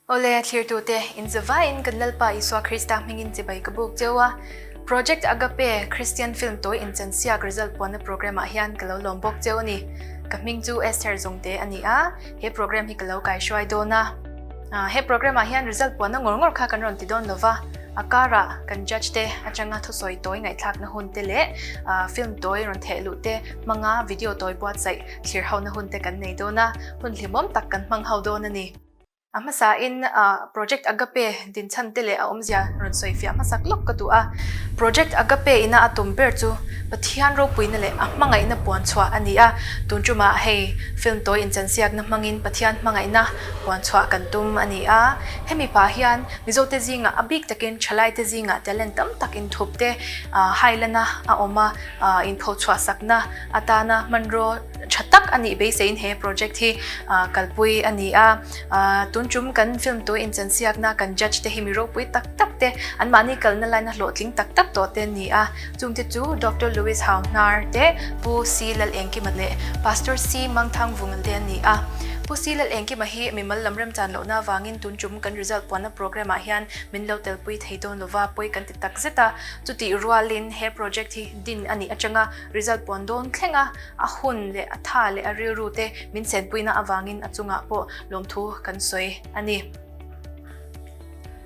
Awle, thlirtute, inzavaiin kan Lalpa Isua Krista hmingin chibai ka buk cheu a. Project Agape Christian Film tawi inchansiak result puanna program ah hian ka lo lawm bawk cheu a ni. Ka hming chu Esther Zungte a ni a, he program hi ka lo kaihruai dawn a. He program ah hian result puanna ngawr ngawr kha kan rawn ti dawn lova, a karah kan judge te atanga thusawi tawi ngaihthlakna hun te leh film tawi rawn theh luh te hmanga video tawi buatsaih thlir hona hun te kan nei dawn a, hun hlimawm tak kan hmang ho dawn a ni. A hmasain Project Agape dinchhan te leh a awmzia rawn sawi fiah hmasak lawk ka duh a. Project Agape ina a tum ber chu Pathian ropuina leh a hmangaihna puan chhuah a ni a. Tun tumah hei film tawi inchansiakna hmangin Pathian hmangaihna puan chhuah kan tum a ni a. Hemi pah hian Mizote zingah a bik takin thalaite zingah talent tam tak inthup te hailana a awm a, inphochhuah sakna atana hmanraw tha tak a nih beiseiin he project hi kalpui a ni a. Tun tum kan film tu inchansiakna kan judge te hi mi ropui tak tak te, anmahni kalna line a hlawhtling tak tak tawh te an ni a. Chungte chu Doctor Louis Hau Hnar te, Pu C Lalengkima leh Pastor C Mangthangvunga te an ni a. Pu C Lalengkima hi mimal lam remchan lohna avangin tun tum kan result puanna program ah hian min lo telpui thei dawn lova pawi kan ti tak zet a. Chutih rualin he project hi din a nih atanga result puan dawn thleng a, a hun leh a tha leh a rilru te min chenpuina avangin a chungah pawh lawmthu kan sawi a ni.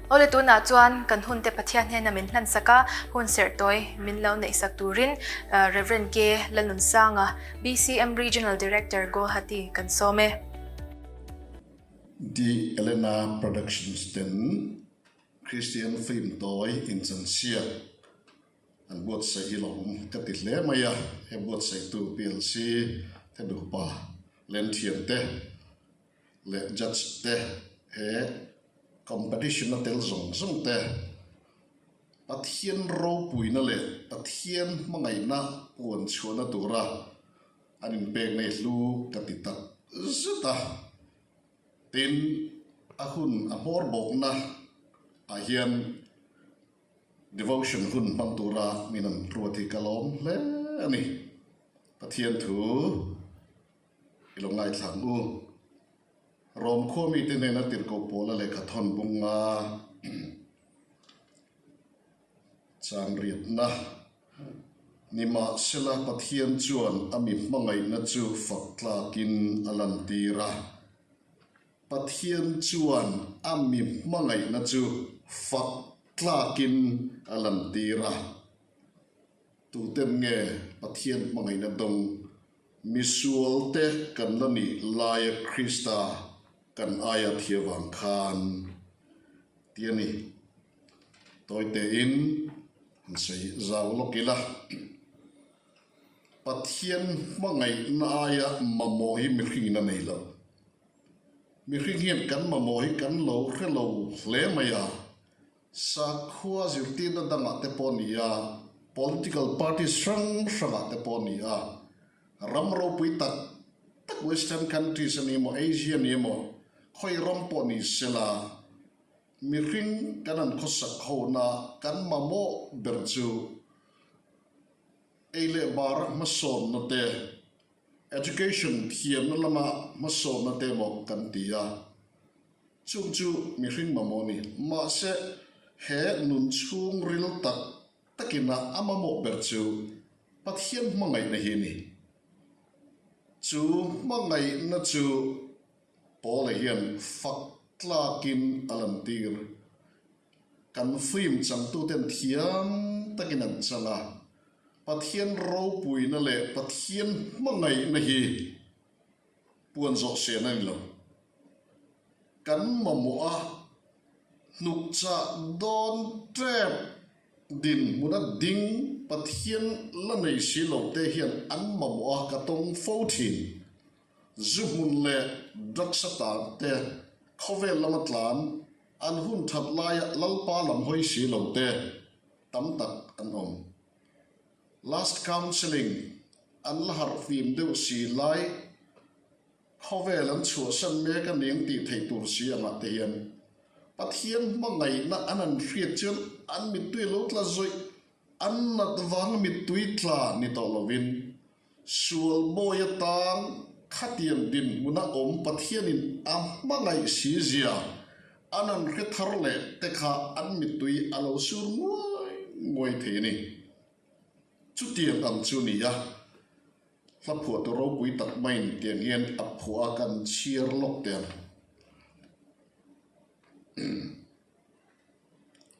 Awle tunah chuan kan hunte Pathian hnena min hlansak a, hun serh tawi min lo neihsak turin Rev. K. Lalnunsanga, BCM Regional Director, Guwahati kan sawm e. The Elena Productions ten Christian film tawi inchansiak An buatsaih hi lawm ka ti hle mai a, he buatsaihtu PLC te nupa lenthiam te leh judge te he competition a tel zawng zawng te Pathian ropuina leh Pathian hmangaihna puan chhuahna tura an inpek nei hlu ka ti tak zet a. Tin, a hun a hmawr bawkna ah hian Devotion hun hmang tura min an ruat hi ka lawm hle a ni. Pathian thu i lo ngaithla ang u. Rom khua mite hnena tirhkoh pawla lehkha thawn bunga chanriatna nimahsela Pathian chuan a mi hmangaihna chu fak tlakin a lantir a. Pathian chuan a mi hmangaihna chu fak tlakin a lantir a. Tuten nge Pathian hmangaihna dawng? Misualte kan la nih laia Krista kan aia thia vang khan ti a ni. Tawi tein han sawi zau lawk ila. Pathian hmangaihna aia mamawh hi mihringin a nei lo. Mihring hian kan mamawh hi kan lo hre lo hle mai a, sakhua zirtirna dangah te pawh ni a, political parties hrang hrangah te pawh ni a, ram ropui tak tak western countries a ni emaw Asia a ni emaw khawi ram pawh ni sela mihring kan an khawsak hona kan mamawh ber chu Ei leh bar hmasawnna te, education thiamna lama hmasawnna te maw kan ti a, chung chu mihring mamawh a ni. Mahse, he nun chhungril tak takina a mamawh ber chu Pathian hmangaihna hi a ni. Chu hmangaihna chu Paula hian fak tlakin a lantir. Kan film changtuten thiam takin an chang a, Pathian ropuina leh Pathian hmangaihna hi puan zawh sen a ni lo. Kan mamawh a hnukchah dawn tep dinhmuna ding Pathian la nei si lo te hian an mamawh a ka tawng fo thin. Zu hmun leh drugs a tan te khawvel lama tlan An hun that laia Lalpa lam hawi si lo te tam tak an awm. Last counselling an la harh fim deuh si lai khawvel an chhuahsan mek a ning tih theih tur si angah te hian Pathian hmangaihna an han hriat chuan an mittui a lo tla zawih, an nat vanga mittui tla ni tawh lovin Sual bawi atan khatiang dinhmuna awm Pathianin a hmangaih si zia. An han hre thar leh te kha an mittui a lo sur nguai nguai thei a ni. Chutiang ang chu ni a, hla phuahtu ropui tak maiin tiang hian a phuah a kan chhiar lawk teh ang.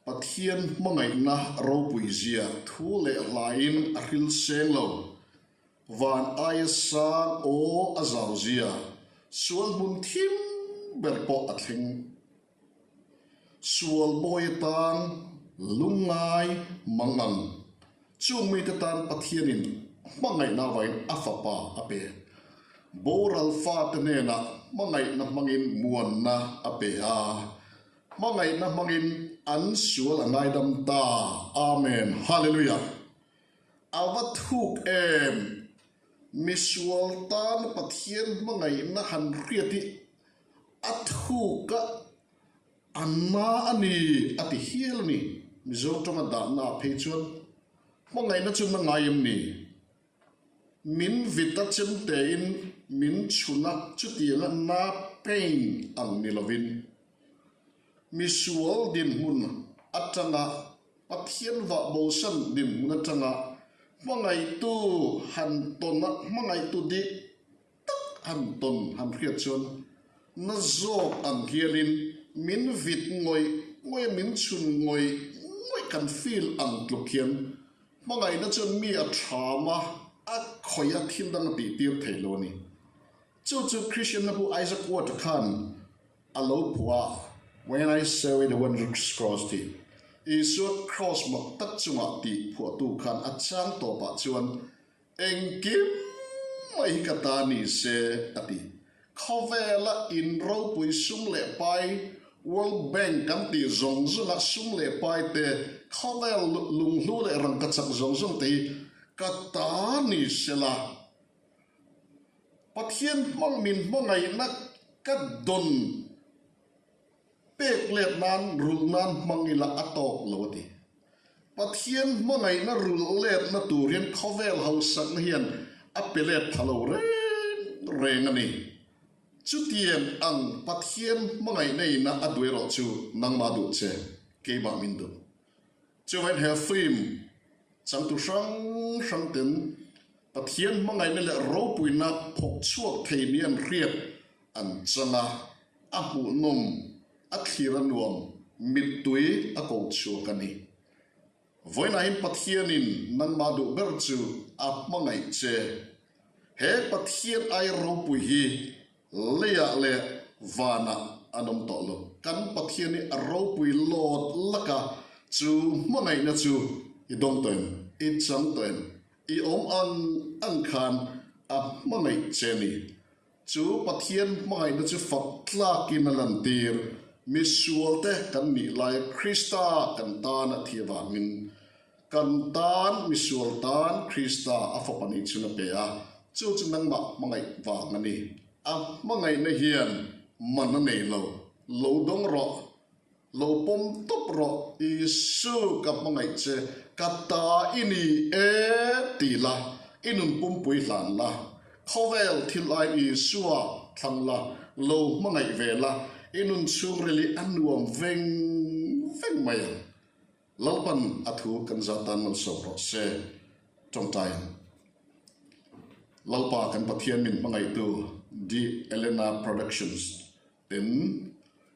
Pathian hmangaihna ropui zia thu leh hlaiin a hril seng lo. Van aia sang aw a zau zia sual hmun thim ber pawh a thleng. Sual bawi atan lungngai mang ang. Chung mite tan Pathianin hmangaihna avangin a fapa a pe. Boral fate hnenah hmangaihna hmangin muanna a pe a. Hmangaihna hmangin an sual a ngaidam ta. Amen. Hallelujah. A va thuk em! Misual tan Pathian hmangaihna han hriat hi a thuk a, a na a ni a ti hial a ni. Mizo tawnga dahna ah phei chuan hmangaihna chu na ngai em ni? Min vit a chem tein min chhun a, chutianga na pain ang ni lovin misual dinhmun atanga Pathian vah bosan dinhmun atanga hmangaihtu han tawn a, hmangaihtu dik tak han tawn han hriat chuan na zawk ang hianin min vit ngawih ngawih a, min chhun ngawih ngawih kan feel ang tluk hian hmangaihna chuan mi a thram a, a khawih a, thil dang a tihtir thei lo a ni. Chu chu Christian na pu Isaac Watt-a khan A lo phuah a, When I saw the wondrous cross tih Isua cross mak tak chungah tih phuahtu khan a chang tawpah chuan engkim mai hi ka ta ni se a ti. Khawvela in ropui sum leh pai, World Bank kan tih zawng zawnga sum leh pai te, khawvel lunghlu leh rangkachak zawng zawng te hi ka ta ni se la. Pathian hmang min hmangaihna ka dawn pek let nan rulh nan hmang ila a tawk lo a ti. Pathian hmangaihna rulh letna tur hian khawvel hausakna hian a pe let pha lo reng reng a ni. Chutiang ang Pathian hmangaihna ina a duh erawh chu nangmah duh che, keimah min duh. Chuvain he film changtu hrang hrang ten Pathian hmangaihna leh ropuina phawk chhuak thei ni an hriat an chang a, a hmuhnawm, a thlir a nuam, mittui a ko chhuak a ni. Vawiinah hian Pathianin nangmah duh ber chu a hmangaih che. He Pathian ai ropui hi Leiah leh vanah an awm tawh lo. Kan Pathian hi a ropui lawt lak a, chu hmangaihna chu i dawng tawh em? I chang tawh em? I awm ang ang khan a hmangaih che ni. Chu Pathian hmangaihna chu fak tlakin a lantir. Misualte kan nih laia Krista kan tan a thi avangin Kan tan, misual tan Krista a fapa nih chhun a pe a, chu chu nangmah hmangaih vang a ni. A hmangaihna hian man a nei lo, lo dawng rawh, lo pawm tawp rawh, Isu ka hmangaih che, ka ta i ni e ti la, i nun pumpui hlan la, khawvel thil ai Isua thlang la, lo hmangaih ve la, i nun chhungril hi a nuam veng veng mai ang. Lalpan a thu kan za tan malsawm rawh se. Tawngtai ang. Lalpa kan Pathian min hmangaihtu The Elena Productions ten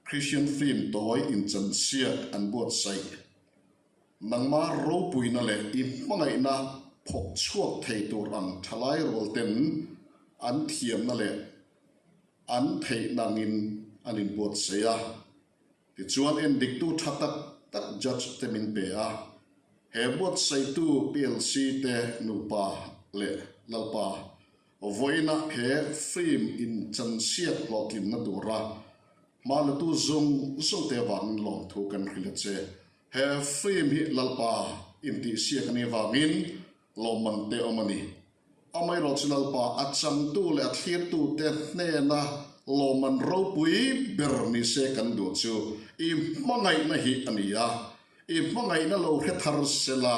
Christian film tawi inchansiak an buatsaih. Nangma ropuina leh i hmangaihna phawk chhuak thei tur ang thalai rual ten an thiamna leh an theihna angin an inbuatsaih a. Tichuan endiktu tha tak tak judge te min pe a, he buatsaihtu PLC te nupa leh Lalpa vawiina he film inchansiak hlawhtlinna tura hmalatu zawng zawng te avangin lawmthu kan hrilh a che. He film hi Lalpa intihsiak a nih avangin lawmman te awm a ni. Amaherawh chu Lalpa a changtu leh a thlirtute hnena lawmman ropui ber ni se kan duh chu i hmangaihna hi a ni a. I hmangaihna lo hre thar se la,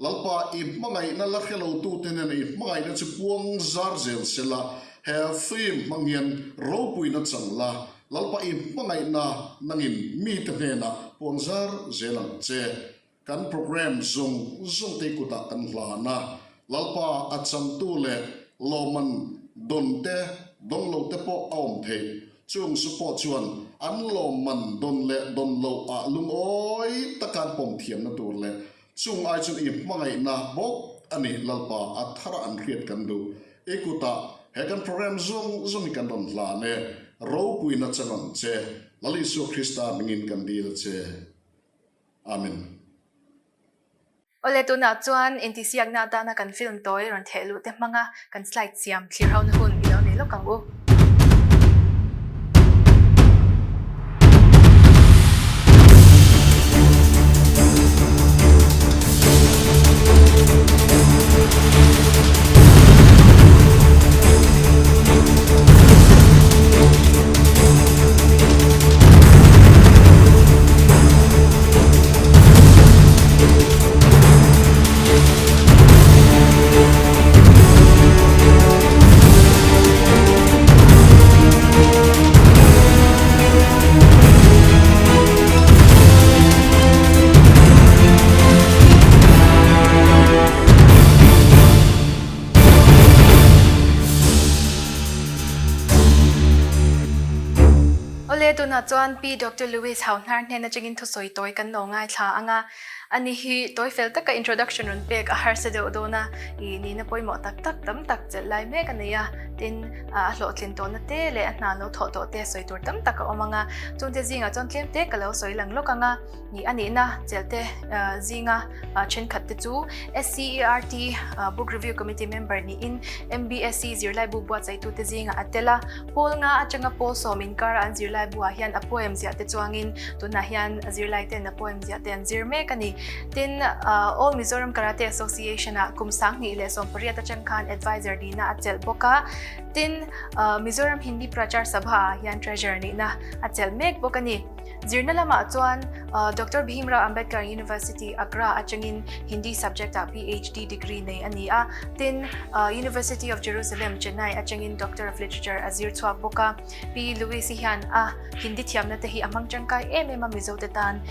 Lalpa i hmangaihna la hre lotute hnena i hmangaihna chu puang zar zel se la, he film hmang hian ropuina chang la. Lalpa i hmangaihna nangin mite hnenah puang zar zel ang che. Kan programme zawng zawng te kutah kan hlan a, Lalpa a changtu leh lawmman dawn te dawng lo te pawh a awm theih. Chung zu pawh chuan an lawmman dawn leh dawn loh ah lungawi taka an pawm thiamna tur leh chung ai chuan i hmangaihna bawk a ni Lalpa a thara an hriat kan duh. I kutah he kan programme zawng zawng hi kan rawn hlan e, ropuina chang ang che, Lal Isua Krista hmingin kan dil a che. Amen. Awle tunah chuan intihsiakna atana kan film tawi rawn theh luh te hmanga kan slide siam thlir hona hun i lo nei lawk ang u. Awle tunah chuan Pi Doctor Louis Hauhnar hnen atangin thusawi tawi kan lo ngaithla ang a, ani hi tawi fel taka introduction rawn pek a harsa deuh dawn a, ih nihna pawimawh tak tak tam tak chelh lai mek a nei a, tin a hlawhtlin tawhna te leh a hna lo thawh tawh te sawi tur tam tak a awm ang a, chungte zingah chuan tlem te ka lo sawi lang lawk ang a. Ni a nihna chelte zinga thenkhat te chu SCERT Book Review Committee member niin MBSC zirlaibu buatsaitute zinga a tel a. Pawl nga atanga pawl sawm inkara an zirlaibuah hian a poem ziah te chuangin tunah hian zirlaiten a poem ziah te an zir mek a ni. Tin, All Mizoram Karate Association-ah kum 2018 atang khan advisor nihna a chelh bawk a. Tin, Mizoram Hindi Prachar Sabha-ah hian treasurer nihna a chelh mek bawk a ni. Zirna lamah chuan Doctor Bhimrao Ambedkar University, Agra atangin Hindi subject-ah PhD degree nei a ni a. Tin, University of Jerusalem, Chennai atangin Doctor of Literature a zir chhuak bawk a. Pi Louise-i hian a Hindi thiamna te hi a hmang tangkai em em a Mizo te tan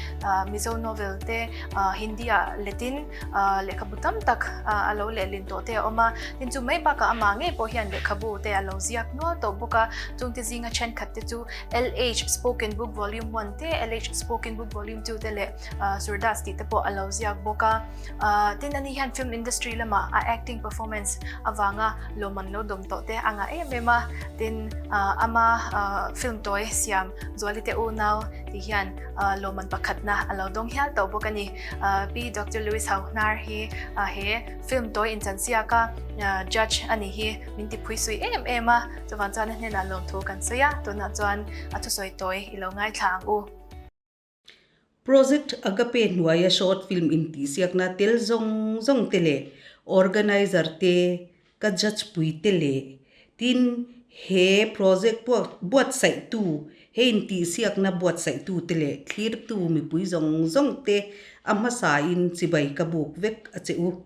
Mizo novel te Hindi-ah letin lehkhabu tam tak a lo lehlin tawh te a awm a. Tin, chu mai bakah amah ngei pawh hian lehkhabu te a lo ziak nual tawh bawk a. Chungte zinga thenkhat te chu LH Spoken Book Volume 1 te, LH Spoken Book Volume 2 te leh Surdas tih te pawh a lo ziak bawk a. Tin ani hian film industry lama a acting performance avanga lawmman lo dawm tawh te a ngah em em a. Tin ama film tawi siam Zuali te unau tih hian lawmman pakhatna a lo dawng hial tawh bawk a ni. Pi Doctor Louis Hauhnar hi he film tawi inchansiak a judge a ni hi min ti phuisui em em a. Chuvang chuan a hnenah lawmthu kan sawi a, tunah chuan a thusawi tawi i lo ngaithla ang u. Project Agape hnuaia short film intihsiakna tel zawng zawng te leh organizer te ka judge pui te leh tin he project buatsaihtu he intihsiakna buatsaihtu te leh thlirtu mipui zawng zawng te a hmasain chibai ka buk vek a che u.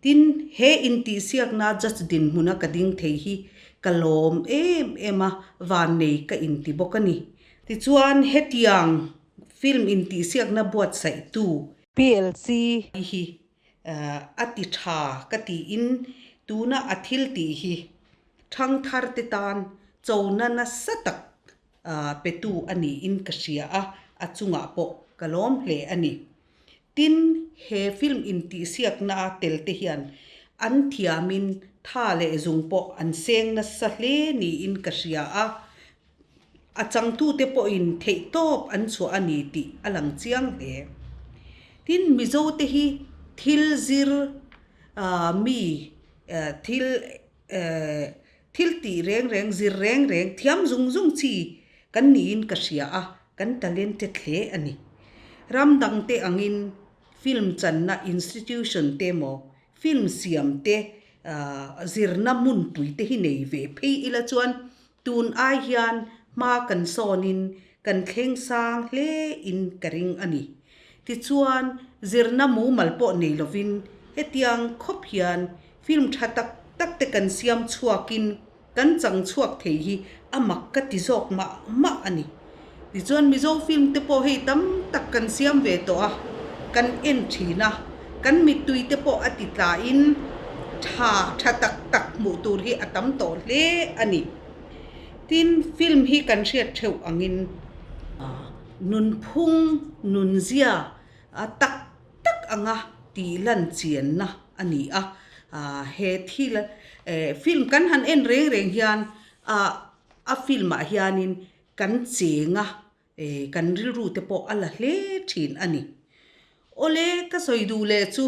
Tin, he intihsiakna judge dinhmuna ka ding thei hi ka lawm em em a, vannei ka inti bawk a ni. Tichuan, hetiang film intihsiakna buatsaihtu, PLC, hi a ti tha ka tiin tuna a thil tih hi thangthar te tan chona nasa tak petu a niin ka hria a, a chungah pawh ka lawm hle a ni. Tin, he film intihsiakna a tel te hian an thiamin tha leh zung pawh an seng nasa hle niin ka hria a, a changtute pawhin theihtawp an chhuah a ni tih a lang chiang hle. Tin, Mizote hi thil zir mi thil Thil tih reng reng, zir reng reng, thiam zung zung chi kan niin ka hria a, kan talented hle a ni. Ram dangte angin film channa institution te emaw, film siam te zirna hmunpui te hi nei ve phei ila chuan tun ai hian hma kan sawnin kan thleng sang hle in ka ring a ni. Tichuan zirna mumal pawh nei lovin hetiang khawp hian Film tha tak tak te kan siam chhuakin kan chang chhuak thei hi a mak ka ti zawk mah mah a ni. Tichuan Mizo film te pawh hei tam tak kan siam ve tawh a, kan en thin a, kan mittui te pawh a ti tlain tha tha tak tak hmuh tur hi a tam tawh hle a ni. Tin, film hi kan hriat theuh angin nunphung nunzia tak tak anga tih lan chianna a ni a. He thil film kan han en reng reng hian a film ah hianin kan cheng a, kan rilru te pawh a la hle thin a ni. Awle ka sawi duh leh chu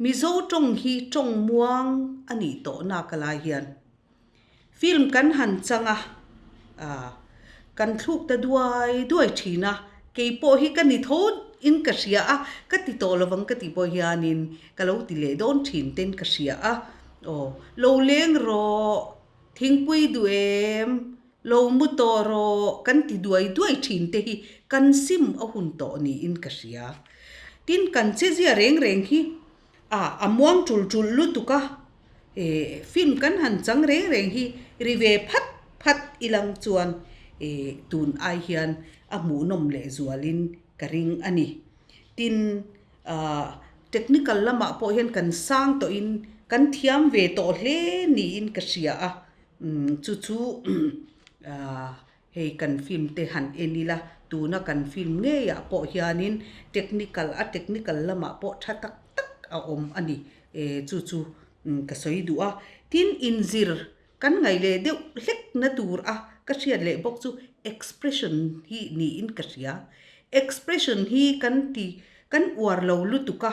Mizo tawng hi tawng muang a nih tawh nak a lai hian film kan han chang a, kan thluk ta duai duai thin a, kei pawh hi ka ni tho in ka hria a, ka ti tawh lovang ka tih pawh hianin ka lo ti leh dawn thin ten ka hria a, aw lo leng rawh. Thingpui duh em? Lo mu tawh rawh kan ti duai duai thin te hi kan sim a hun tawh niin ka hria. Tin, kan chezia reng reng hi a a muang tul tul lutuk a, e film kan han chang reng reng hi ri ve phat phat ilang chuan e tun ai hian a hmuhnawm lehzualin ka ring a ni. Tin, Ahh technical lamah pawh hian kan sang tawhin kan thiam ve tawh hle niin ka hria a, umm chu chu ahh hei kan film te han en ila tuna kan film ngeiah pawh hianin technical a technical lamah pawh tha tak tak a awm a ni eh chu chu ka sawi duh a. Tin inzir Kan ngaih leh deuh hlek na tur a ka hriat leh bawk chu expression hi niin ka hria. Expression hi kan ti kan uar lo lutuk a,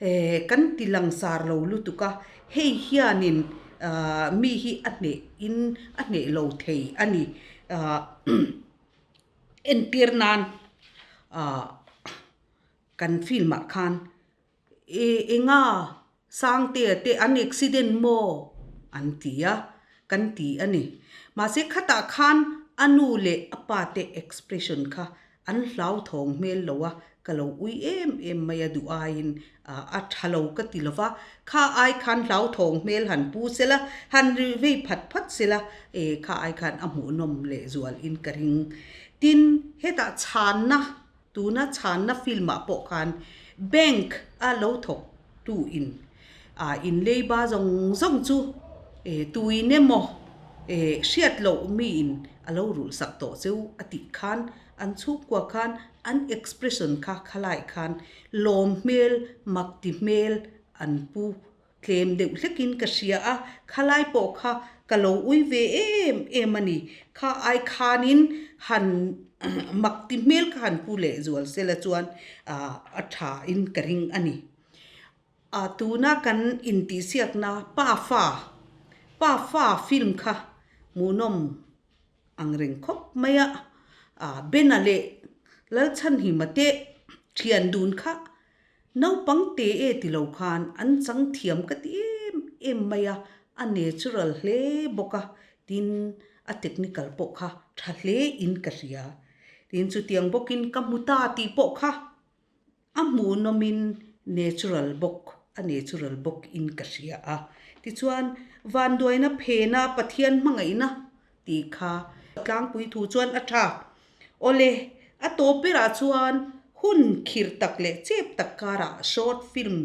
eh kan ti langsar lo lutuk a, hei hianin ah mi hi a hneh in a hneh lo thei a ni. Ah entir nan ah kan film ah khan E enga Sangtea te an accident maw? an ti a, kan ti a ni. Mahse khatah khan a nu leh a pa te expression kha an hlauthawng hmel lo a, ka lo ui em em mai a duh aiin a tha lo ka ti lo va, kha ai khan hlauthawng hmel han pu sela, han ri vei phat phat sela, e kha ai khan a hmuhnawm lehzual in ka ring. Tin, hetah chhanna Tuna chhanna film ah pawh khan bank a lo thawk tu in ah in leiba zawng zawng chu eh tuin emaw eh hriat loh mi in a lo rulh sak tawh cheu a tih khan an chhungkua khan an expression kha khalai khan lawm hmel mak ti hmel an pu Tlem deuh hlekin ka hria a, khalai pawh kha ka lo ui ve em em a ni. Kha ai khanin han mak ti hmel kha han pu leh zual sela chuan a tha in ka ring a ni. A tuna kan intihsiakna Pafa, Pafa film kha hmuhnawm ang reng khawp mai a, Bena leh Lalchhanhima te thian dun kha Naupang te e ti lo khan an chang thiam ka ti em em mai a, a natural hle bawk a, tin a technical pawh kha tha hle in ka hria. Tin chutiang bawkin ka hmu ta tih pawh kha a hmuhnawmin natural bawk, a natural bawk in ka hria a. Tichuan vanduaina phena Pathian hmangaihna tih kha tlangpui thu chuan a tha. Awle, a tawp berah chuan hun khirh tak leh chep tak karah short film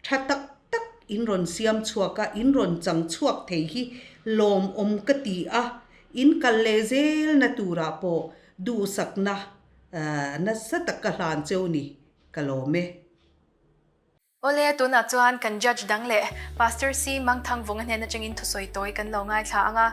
tha tak tak in rawn siam chhuak a, in rawn chang chhuak thei hi lawmawm ka ti a, in kal leh zelna turah pawh duhsakna nasa tak ka hlan cheu ni ka lawm e. Awle, tunah chuan kan Judge dang leh Pastor C. Mangthangvunga hnen atangin thusawi tawi kan lo ngaithla ang a.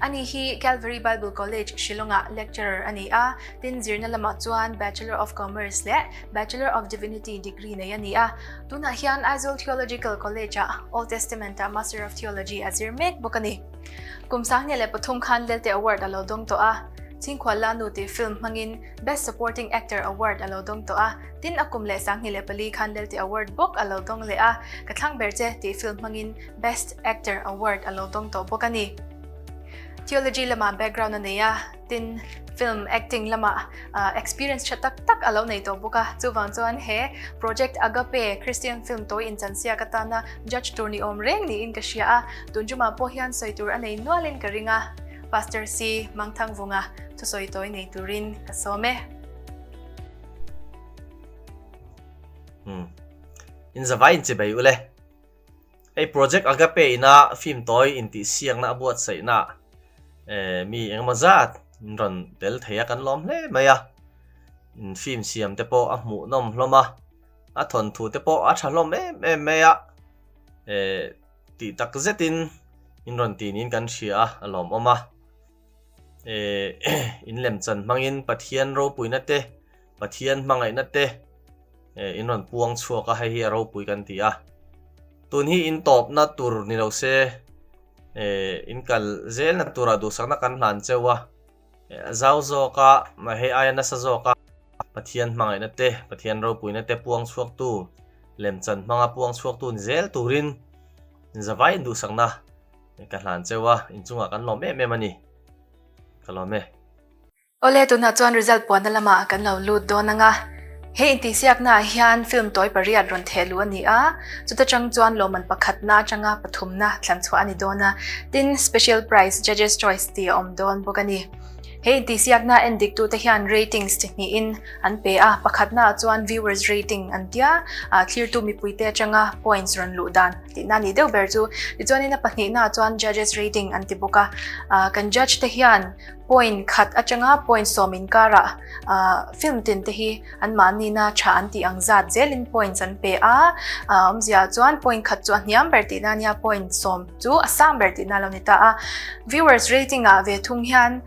Ani hi Calvary Bible College, Shillong-ah lecturer a ni a, tin zirna lamah chuan Bachelor of Commerce leh Bachelor of Divinity degree nei a ni a. Tunah hian Aizawl Theological College-ah Old Testament-ah Master of Theology a zir mek bawk a ni. Kum 2003 khan Lelte Award a lo dawng tawh a, Chhingkhual Lanu tih film hmangin Best Supporting Actor Award a lo dawng tawh a. Tin, a kum leh 2004 khan Lelte Award bawk a lo dawng leh a, Ka Thlang Ber Che tih film hmangin Best Actor Award a lo dawng tawh bawk a ni. Theology lamah background a nei a, tin film acting lamah experience tha tak tak a lo nei tawh bawk a. Chuvang chuan he Project Agape Christian film tawi inchansiak atana judge tur ni awm reng niin ka hria a, tun tumah pawh hian sawi tur a nei nualin ka ring a. Pastor C. Mangthangvunga thusawi tawi nei turin ka sawm e. Umm. In zavai inchibei ule. Hei Project Agape ina film tawi intihsiakna a buatsaihna eh mi engemaw zat in rawn tel thei a kan lawm hle mai a. In film siam te pawh a hmuhnawm hlawm a, a thawnthu te pawh a tha hlawm em em mai a. Eh tih tak zetin in rawn ti niin kan hria a, a lawmawm a. Eh in lemchan hmangin Pathian ropuina te Pathian hmangaihna te in rawn puang chhuak a, hei hi a ropui kan ti a. Tun hi in tawpna tur ni lo se, in kal zelna turah duhsakna kan hlan cheu a, a zau zawk a, hei aia nasa zawk a, Pathian hmangaihna te, Pathian ropuina te puang chhuaktu, lemchan hmanga puang chhuaktu ni zel turin zavaiin duhsakna ka hlan cheu a, inchungah kan lawm em em a ni. Ka lawm e. Awle, tunah chuan result puanna lamah kan lo lut dawn ang a. He intihsiaknaah hian film tawi pariat rawn theh luh a ni a, chuta chang chuan lawmman pakhatna atanga pathumna thlan chhuah a ni dawn a, tin special prize judges choice tih a awm dawn bawk a ni. He intihsiakna en diktute hian ratings chi hnihin an pe a, pakhatnaah chuan viewers rating an tia, thlirtu mipuite atanga points rawn luh dan tihna a nih deuh ber chu. Tichuanin a pahnihnaah chuan judges rating an ti bawk a, kan judge te hian Point khat atanga point sawm inkarah film tin te hi anmahnina tha an tih ang zat zelin points an pe a, awmzia chuan point khat chu a hniam ber tihna ania point sawm chu a sang ber tihna lo ni ta a. Viewers rating ah ve thung hian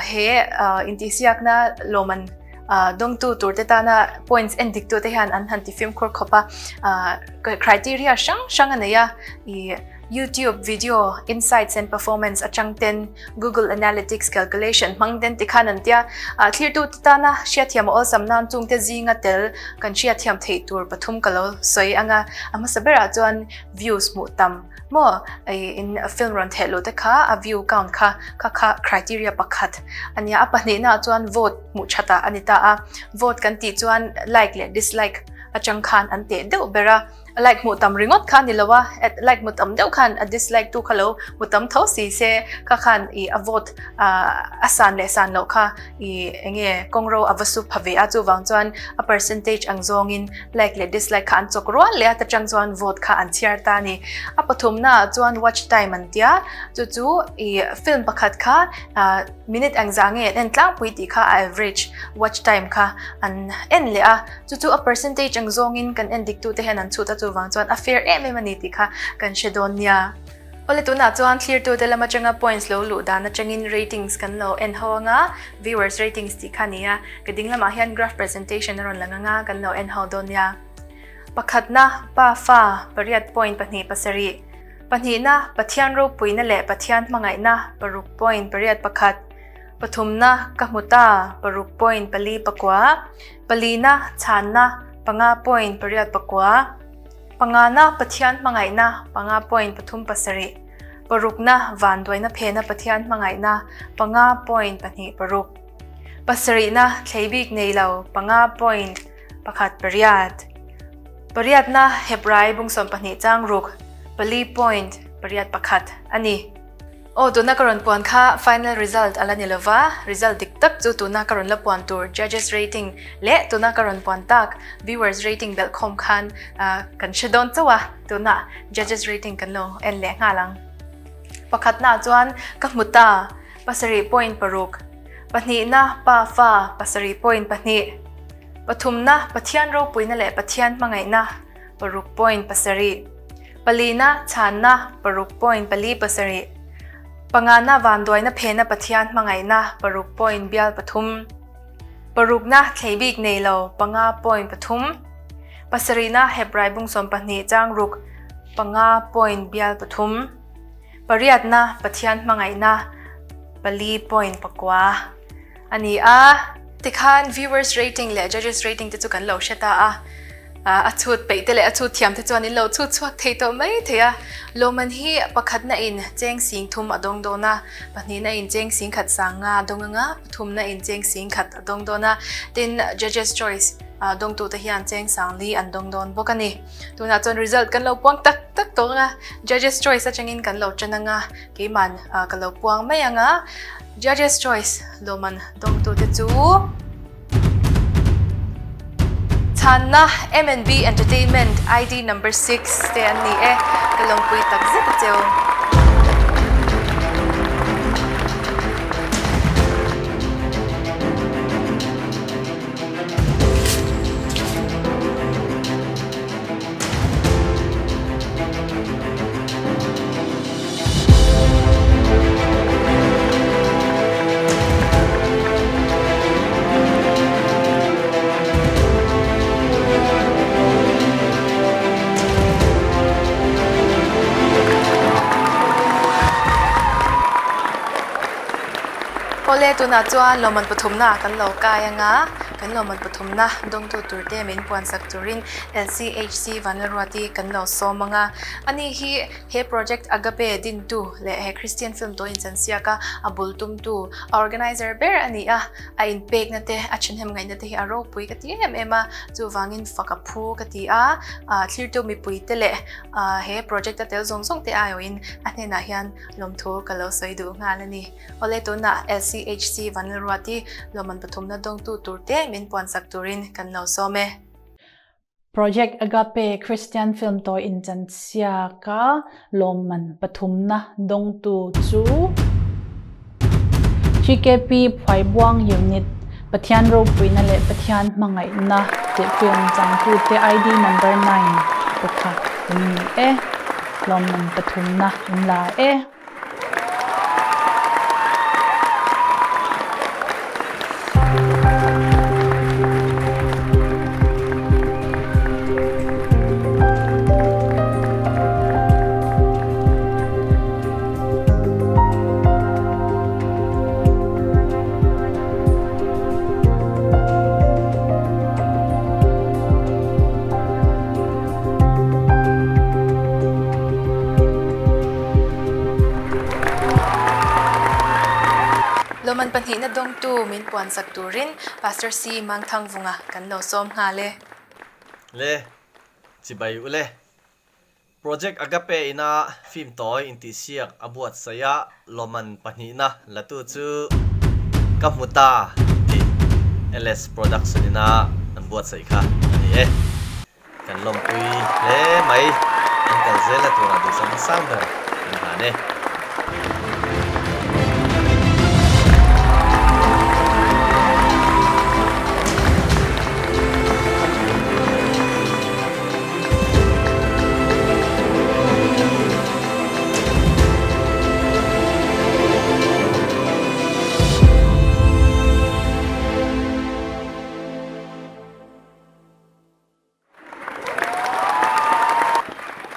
he intihsiakna lawmman dawngtu tur te tana points en dik tu te hian an han ti fimkhur khawp a, criteria hrang hrang a nei a, ih YouTube video insights and performance atang ten Google Analytics calculation hmang ten tikhan an tia. Thlirtu te tana hriatthiam a awlsam nan chungte zinga tel kan hriatthiam theih tur pathum ka lo sawi anga a hmasa berah chuan views hmuh tam maw in film rawn theh luh te kha a view count kha kha kha criteria pakhat ania a pahnihna ah chuan vote hmuh that ah ani ta a vote kan tih chuan like leh dislike atang khan an teh deuh ber a. A like hmuh tam ringawt kha ni lo a, like hmu tam deuh khan a dislike tu kha lo hmu tam tho si se kha khan i a vote a san leh san loh kha i enge kawngro a va su pha ve a, chuvang chuan a percentage ang zawngin like leh dislike kha an chawk rual leh a ta chang chuan vote kha an chhiar ta a ni. A pathumna ah chuan watch time an tia, chu chu i film pakhat kha minute engzah nge an en tlangpui tih kha a average watch time kha an en leh a. Chu chu a percentage ang zawngin kan en dik tute hian an chhut a chuvang chuan a fair em em a ni tih kha kan hre dawn nia. Awle tunah chuan thlirtute lam atanga points lo luh dan atangin ratings kan lo en ho anga viewers ratings tih kha a ni a, ka ding lamah hian graph presentation a rawn lang anga kan lo en ho dawn nia. Pakhatna, pa fa, pariat point 2 7. Pahnihna, Pathian ropuina leh Pathian hmangaihna, paruk point 8 1. Pathumna, ka hmu ta, paruk point 4 9. Palina, chhanna, panga point 8 9. Pangana, Pathian hmangaihna, panga point 3 7. Parukna, vanduaina phena Pathian hmangaihna, panga point 2 6. Pasarihna, thlei bik nei lo, panga point 1 8. Pariatna, Hebrai bung 12 chang ruk, pali point 8 1 a ni. Aw, tuna ka rawn puan kha final result a la ni lova, result dik tak chu tuna ka rawn la puan tur judges rating leh tuna ka rawn puan tak viewers rating belh khawm khan kan hre dawn chauh a, tuna judges rating kan lo en leh nghal ang. Pakhatna chuan ka hmu ta, pasarih point paruk. Pahnihna pa fa, pasarih point pahnih. Pathumna Pathian ropuina leh Pathian hmangaihna. Paruk point pasarih. Palina, chhanna, paruk point pali pasarih. Pangana, vanduaina phena Pathian hmangaihna, paruk point bial pathum. Parukna, thlei bik nei lo, panga point pathum. Pasarihna, Hebrai bung 12 chang ruk, panga point bial pathum. Pariatna, Pathian hmangaihna, pali point pakua a ni a. Tikhan viewers rating leh judges rating te chu kan lo hre ta a. A chhut peih te leh a chhut thiam te chuan in lo chhut chhuak thei tawh mai thei a. Lawmman hi pakhatna in cheng sing thum a dawng dawn a, pahnihna in cheng sing khat sang nga a dawng anga, pathumna in cheng sing khat a dawng dawn a. Tin, Judges Choice dawngtute hian cheng sang li an dawng dawn bawk a ni. Tunah chuan result kan lo puang tak tak tawh anga, Judges Choice atangin kan lo tan anga, Keiman ka lo puang mai ang a, Judges Choice lawmman dawngtute chu Chhanna M&B Entertainment ID Number 6 te an ni e, ka lawmpui tak zet a cheu. Awle tunah chuan lawmman pathumna kan lo kai anga kan lawmman pathumna dawngtu turte min puansak turin LCHC Vanlalruati kan lo sawm anga ani hi He project Agape dintu leh he Christian film tawh inchansiak a, a bul tumtu, a organizer ber a ni a, a inpekna te, a thenhem ngaihna te hi a ropui ka ti em em a, chuvangin fak a phu ka ti a, thlirtu mipui te leh he project a tel zawng zawng te aiawhin a hnenah hian lawmthu ka lo sawi duh nghal a ni. Awle tunah LCHC Vanlalruati lawmman pathumna dawngtu turte min puansak turin kan lo sawm e. Project Agape Christian Film tawi inchansiaka lawmman pathumna dawngtu chu GKP Phuaibuang Unit, Pathian Ropuina leh Pathian Hmangaihna tih film changtute ID Number 9 te kha in ni e. Lawmman pathumna in la e. Lawmman pahnihna dawngtu min puansak turin Pastor C. Mangthangvunga kan lo sawm nghal e. Le, chibai u le. Project Agape ina film tawi intihsiak a buatsaih a, lawmman pahnihna latu chu ka hmu ta tih LS Production ina an buatsaih kha a ni e. Kan lawmpui hle mai, an kal zel a turah duhsakna sang ber kan hlan e.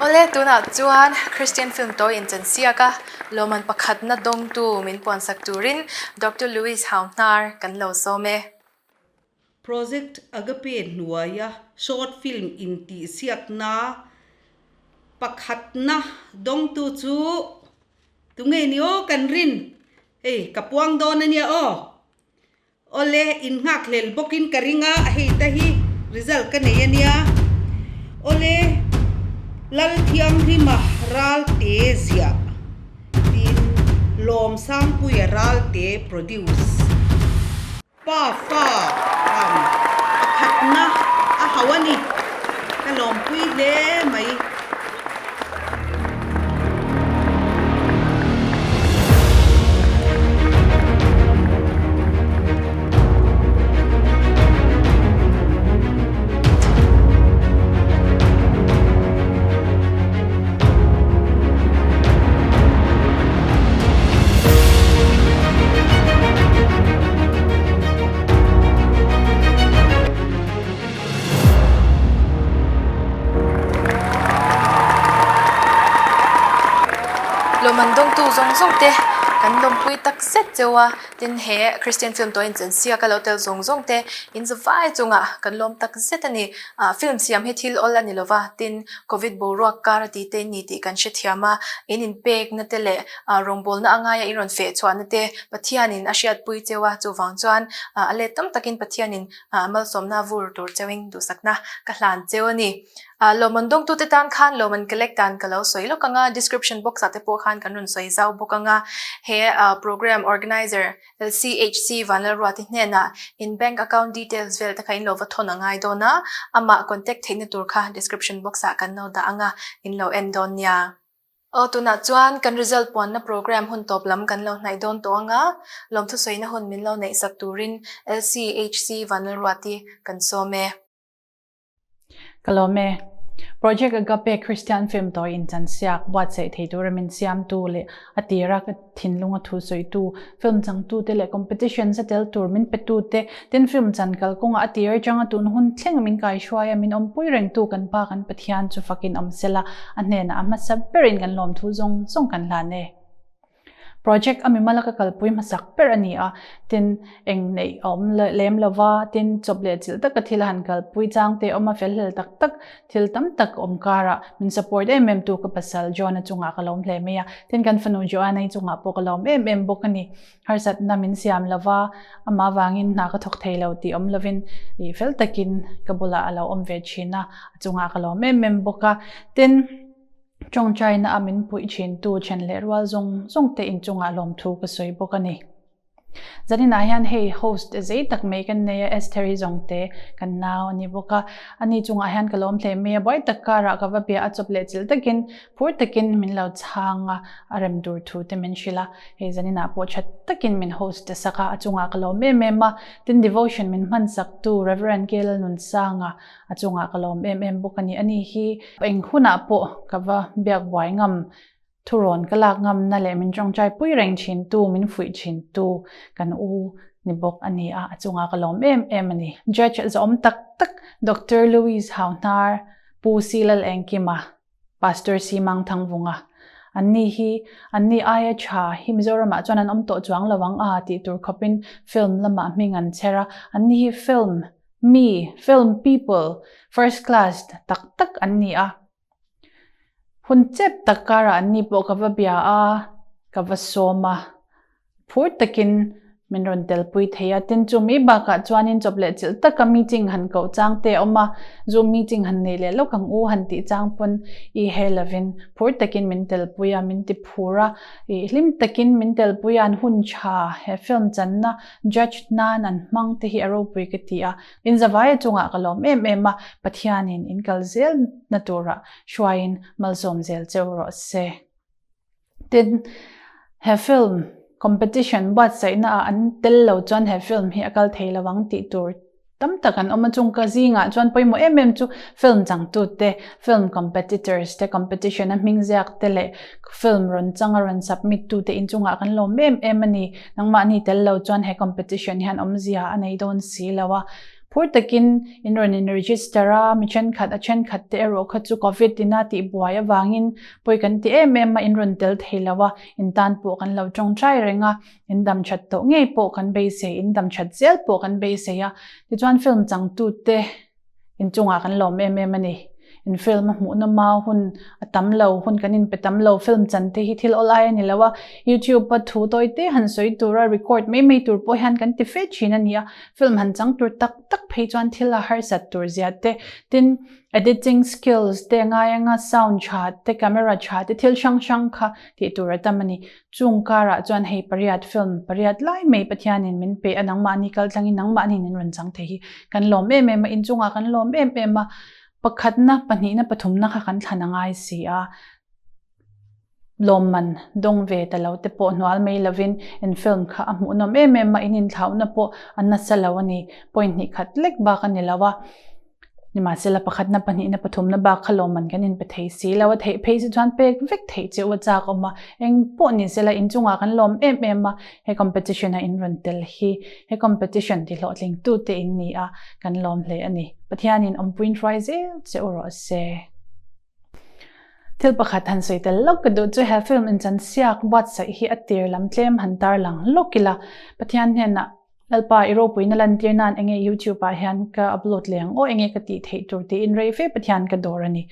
Awle, tunah chuan Christian film tawi inchansiak a, lawmman pakhatna dawngtu min puansak turin Doctor Louis Hauhnar kan lo sawm e. Project Agape hnuaia short film intihsiakna pakhatna dawngtu chu tunge ni aw kan rin? Hei ka puang dawn a nia aw. Awle innghak hlel bawkin ka ring a, hei ta hi result ka nei a nia. Awle Lalthianghlima Ralte ziah tin Lawmsangpuia Ralte produce. Pa fa khan pakhatna a hauh a ni. Ka lawmpui hle mai. Lawmman dawngtu zawng zawng te Kan lawmpui tak zet cheu a, tin he Christian film tawhin chansiak a lo tel zawng zawng te in zavai chungah kan lawm tak zet a ni. Ah film siam hi thil awl a ni lova, tin Covid boruak kar a ti te ni tih kan hrethiam a, in inpekna te leh rawngbawlna a ngaia in rawn feh chhuahna te Pathianin a hriatpui cheu a, chuvang chuan a let tam takin Pathianin malsawmna vur tur cheuin duhsakna ka hlan cheu a ni. Lawmman dawngtute tan khan lawmman collect dan ka lo sawi lawk ang a, description box ah te pawh khan kan rawn sawi zau bawk ang a, he program organizer LCHC Vanlalruati hnenah in bank account details vel te kha in lo va thawn a ngai dawn a, amah contact theihna tur kha description box ah kan lo dah ang a, in lo en dawn nia. Aw tunah chuan kan result puanna program hun tawp lam kan lo hnaih dawn tawh ang a, lawmthu sawina hun min lo neihsak turin LCHC Vanlalruati kan sawm e. Ka lawm e. Project Agape Christian Film tawi inchansiak buatsaih thei tura min siamtu leh a tira ka thinlunga thu sawitu, film changtute leh competitions a tel tur min petute, tin film chan kalkawnga a tir atanga tun hun thleng min kaihruai a min awmpui rengtu kan Pa kan Pathian chu fakin awm sela, a hnenah a hmasa berin kan lawmthu zawng zawng kan hlan e. Project a mimal a ka kalpui hmasak ber a ni a, tin eng neih a awm lem lo va, tin chawp leh chilh taka thil a han kalpui chang te awm a fel hlel tak tak thil tam tak awm karah min support em em tu ka pasal John a chungah ka lawm hle mai a, tin kan fanu Joanna-i chungah pawh ka lawm em em bawk a ni. Harsatna min siam lo va, amah vangin hna ka thawk thei lo tih awm lovin ih fel takin ka bulah a lo awm ve thin a, a chungah ka lawm em em bawk a, tin. Tawngtaina a min puih thintu then leh rual zawng zawng te inchungah lawmthu ka sawi bawk a ni. Zaninah hian hei host zei tak mai kan nei a, Estheri zawng te kan nau a ni bawk a. Ani chungah hian ka lawm hle mai a, buai tak karah ka va bia a chawp leh chilh takin phur takin min lo chhang a, a rem tur thu te min hrilh a. Hei zaninah pawh tha takin min host sak a, a chungah ka lawm em em a. Tin devotion min hman sak tu Rev. K. Lalnunsanga A chungah ka lawm em em bawk a ni. Ani hi eng hunah pawh ka va biak buai ngam, thurawn ka lak ngamna leh min tawngtai pui reng thintu, min fuih thintu kan u ni bawk a ni a, a chungah ka lawm em em a ni. Judge zawm tak tak Doctor Louis Hauhnar, Pu Si Lal Engkima, Pastor Si Mang Thangvunga, Anni hi anni aia tha hi Mizoramah chuan an awm tawh chuang lo ang a tih tur khawpin film lamah hming an chher a, anni hi film mi, film people, first class tak tak an ni a. Hun chep tak karah anni pawh ka va bia a, ka va sawm a. Phur takin min rawn telpui thei a, tin chu mi bakah chuanin chawp leh chilh taka meeting han koh chang te a awm a, zoom meeting han nei leh lawk ang u han tih chang pawn i he lovin phur takin min telpui a, min ti phur a, i hlim takin min telpui a, an hun tha he film channa judge nan an hmang te hi a ropui ka ti a, in zavaia chungah ka lawm em em a, Pathianin in kal zel na turah hruaiin malsawm zel cheu rawh se. Tin, he film competition buatsaihna ah an tel lo chuan he film hi a kal thei lo ang tih tur tam tak an awm a, chung ka zingah chuan pawimawh em em chu film changtute, film competitors te, competition a hming ziak te leh film rawn changa rawn submit tute inchungah kan lawm em em a ni. Nangmahni tel lo chuan he competition hian awmzia a nei dawn si lo a. Phur takin in rawn in register a, mi thenkhat a thenkhat te erawh kha chu Covid ina tih buai avangin pawi kan ti em em a, in rawn tel thei lo a, in tan pawh kan lo tawngtai reng a, in dam that tawh ngei pawh kan beisei, in dam that zel pawh kan beisei a, tichuan film changtute inchungah kan lawm em em a ni. In film a hmuh nawm a, hun a tam lo, hun kan inpe tam lo, film chan te hi thil awlai a ni lo a, YouTube a thu tawi te han sawi tur a, record mai mai tur pawh hian kan ti fe thin a ni a, film han chang tur tak tak phei chuan thil a harsat tur zia te, tin editing skills te ngai anga sound tha te, camera tha te thil hrang hrang kha tih tur a tam a ni. Chung karah chuan hei pariat film pariat lai mai Pathianin min pe a, nangmahni kal tlangin nangmahniin in rawn chang thei hi kan lawm em em a, inchungah kan lawm em em a. Pakhatna, pahnihna, pathumna kha kan thlan a ngai si a, lawmman dawng ve ta lo te pawh hnual mai lovin in film kha a hmuhnawm em em a, in inthlauhna pawh a nasa lo a ni, point hnih khat lek bak a ni lo a. Nimahsela pakhatna, pahnihna, pathumna bak kha lawmman kan inpe thei si lo a, theih phei chu chuan pek vek theih che u a chak awm a, eng pawh ni sela inchungah kan lawm em em a, he competition a in rawn tel hi he competition ti hlawhtling tute in ni a, kan lawm hle a ni. Pathianin awmpuiin hruai zel che u rawh se. Thil pakhat han sawi tel lawk ka duh chu he film inchansiak buatsaih hi a tir lam tlem han tarlang lawk ila, Pathian hnenah Lalpa i ropuina lantir nan enge YouTube ah hian ka upload leh ang aw enge ka tih theih tur tiin rei fe Pathian ka dawr a ni.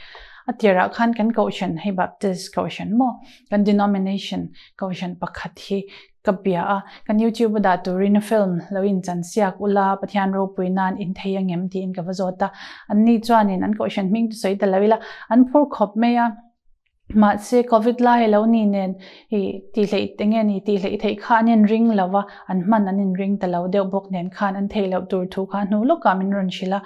A tirah khan kan kohhran hei Baptist kohhran maw kan denomination kohhran pakhat hi ka bia a, kan YouTube a dah turin film lo inchansiak ula Pathian ropui nan in thei angem tiin ka va zawt a, anni chuanin an kohhran hming chu sawi ta lo ila an phur khawp mai a. Mahse, Covid lai a lo ni nen i tihleih enge ni tihleih theih kha an inring lo va, an hman an inring ta lo deuh bawk nen khan an theih loh tur thu kha hnu lawkah min rawn hrilh a.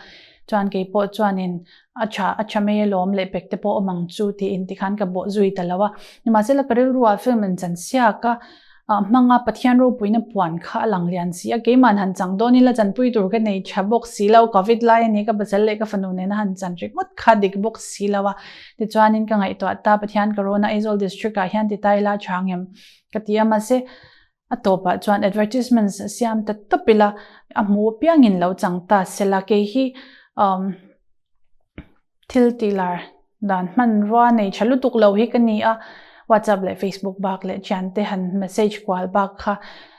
Chuan kei pawh chuanin a tha a tha mai alawm leh pek te pawh awm ang chu tiin tikhan ka bawh zui ta lo a. Nimahsela ka rilruah film an chan siak a, hmanga Pathian ropuina puan kha a lang lian si a, keima'n han chang dawn ila chanpui tur ka nei tha bawk si lo, Covid lai a ni ka pasal leh ka fanu nena han chan ringawt kha dik bawk si lo a, tichuanin ka ngaihtuah ta Pathian ka rawn a Aizawl District ah hian ti ta ila a tha ngem ka ti a, mahse a tawpah chuan advertisements siam ta tawp ila a hmu apiangin lo chang ta sela kei hi umm Thil tihlar dan hmanrua nei tha lutuk lo hi ka ni a, WhatsApp leh Facebook bak leh thiante han message kual bak kha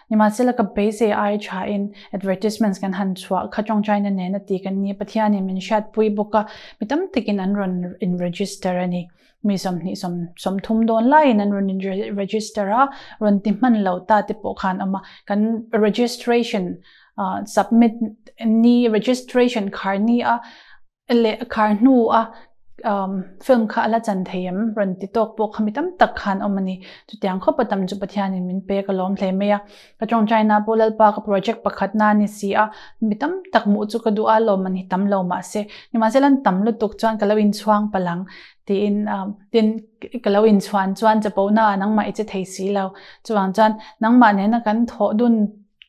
nimahsela ka beisei ai thain advertisements kan han chhuah kha tawngtaina nena ti kan ni a, Pathianin min hriatpui bawk a, mi tam takin an rawn in register a ni. Mi 20 30 dawn laiin an rawn in register a, rawn ti hman lo ta te pawh khan awm a, kan registration submit ni registration khar ni a leh khar hnu a film kha a la chan thei em rawn ti tawk pawh kha mi tam tak khan awm a ni. Chutiang khawp a tam chu Pathianin min pek alawm hle mai a. Ka tawngtaina pawh Lalpa ka project pakhat na a ni si a, mi tam tak hmuh chu ka duh a lawm a ni tam lo mahse. Nimahsela an tam lutuk chuan ka lo inchhuang palh ang tiin tin ka lo inchhuan chuan chapona ah nangmah i che thei si lo. Chuvang chuan nangmah nena kan thawh dun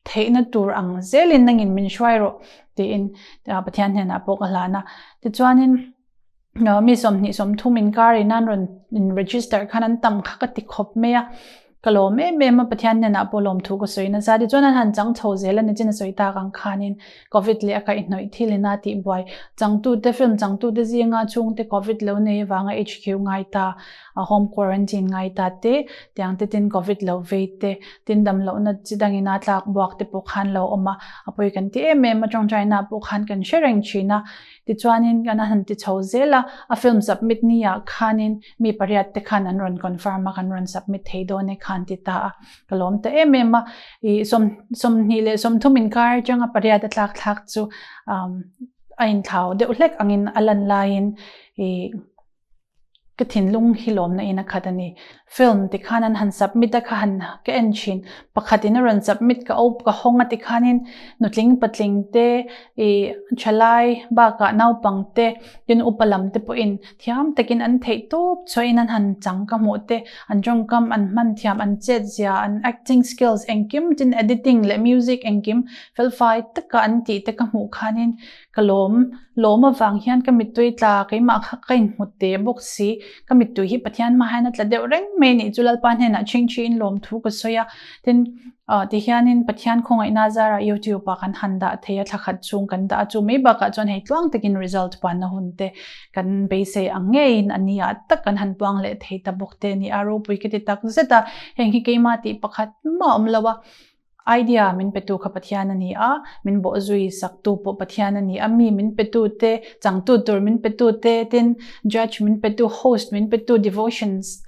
theihna tur ang zelin nangin min hruai rawh tiin Pathian hnenah pawh ka hlan a. Tichuanin mi 20 30 inkar in an rawn in register khan an tam kha ka ti khawp mai a. Ka lawm em em a, Pathian hnenah pawh lawmthu ka sawi nasa. Tichuan an han chang chho zel a ni chin a sawi tak ang khanin Covid leh a kaihhnawih thil ina tihbuai changtute film changtute zinga chhungte Covid lo nei avanga HQ ngai ta a home quarantine ngai ta te tiang te tin Covid lo vei te tin damlohna chi dangin a tlak buak te pawh khan lo awm a, a pawi kan ti em em a tawngtaina pawh khan kan hre reng thin a, tichuanin kan han ti chho zel a, a film submit ni ah khanin mi pariat te khan an rawn confirm a kan rawn submit thei dawn e khan ti ta a, ka lawm ta em em a, ih 20 leh 30 inkar atanga pariat a tlak thlak chu a inthlau deuh hlek angin a lan laiin ih. Ka thinlung hi lawmna in a khat a ni. Film tikhan an han submit a kha han ka en thin. Pakhat in a rawn submit ka op ka hawng a tikhanin nutling patling te ih thalai bakah naupang te tin upa lam te pawhin thiam takin an theih tawp chhuahin an han chang ka hmuh te an tawngkam an hman thiam an chet zia an acting skills engkim tin editing leh music engkim felfai taka an tih te ka hmuh khanin Ka lawm, lawm avang hian ka mittui tla keimah kha ka inhmu teh bawk si. Ka mittui hi Pathian hma hian a tla deuh reng mai a nih chu Lalpa hnenah chhingchhiin lawmthu ka sawi a. Tin, tihianin Pathian khawngaihna zarah YouTube ah kan han dah thei a, thla khat chhung kan dah a, chu mai bakah chuan hei tluang takin result puanna hun te kan beisei ang ngeiin a ni ah tak kan han puang leh thei ta bawk te a ni a, ropui ka ti tak zet a, heng hi keimah tih pakhat mah a awm lo a. Idea min petu kha Pathian a ni a, min bawhzui saktu pawh Pathian a ni a, mi min petu te, changtu tur min petu te, tin judge min petu, host min petu, devotions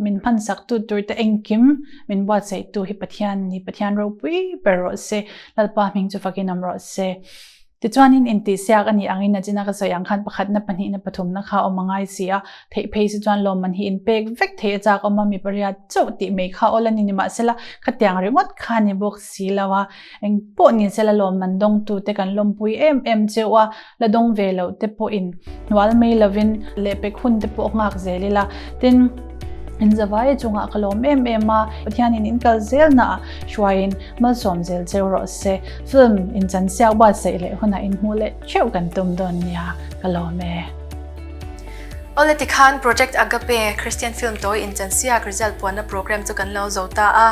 min hman saktu tur te engkim min buatsaihtu hi Pathian a ni. Pathian ropui ber rawh se, Lalpa hming chu fakin awm rawh se. Tichuanin intihsiak a nih angin a china ka sawi ang khan pakhatna pahnihna pathumna kha awm a ngai si a, theih phei si chuan lawmman hi inpek vek thei a chak awm a, mi pariat chauh tih mai kha awl a ni nimahsela khatiang ringawt kha ni bawk si lo a, engpawh ni sela lawmman dawngtute kan lawmpui em em cheu a, la dawng ve loh te pawhin hnual mai lovin lehpek hun te pawh nghak zel ila tin in zavai chungah ka lawm em em a, Pathianin in kal zelnaah hruaiin Malsawm zel cheu rawh se. Film in chan siak buatsaih leh hunah in hmuh leh theuh kan tum dawn nia, ka lawm e. Awle tikhan Project Agape Christian Film tawi in chan siak result puanna program chu kan lo zo ta a.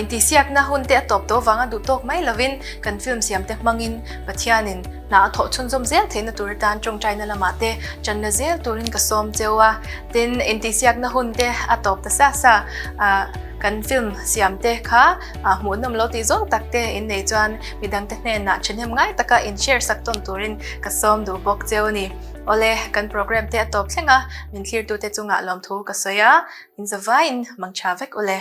Intihsiakna hun te a tawp tawh vanga duh tawk mai lovin kan film siam te hmangin Pathianin. Hna a thawh chhunzawm zel theihna tur atan tawngtaina lamah te channa zel turin ka sawm cheu a. Tin, intihsiakna hun te a tawp ta sa sa a, kan film siam te kha hmuhnawm lo tih zawng tak te in nei chuan midangte hnenah thahnem ngai taka in share sak tawn turin ka sawm duh bawk cheu a ni. Awle, kan program te a tawp thleng a, min thlirtute chungah lawmthu ka sawi a, in zavaiin mangtha vek ule.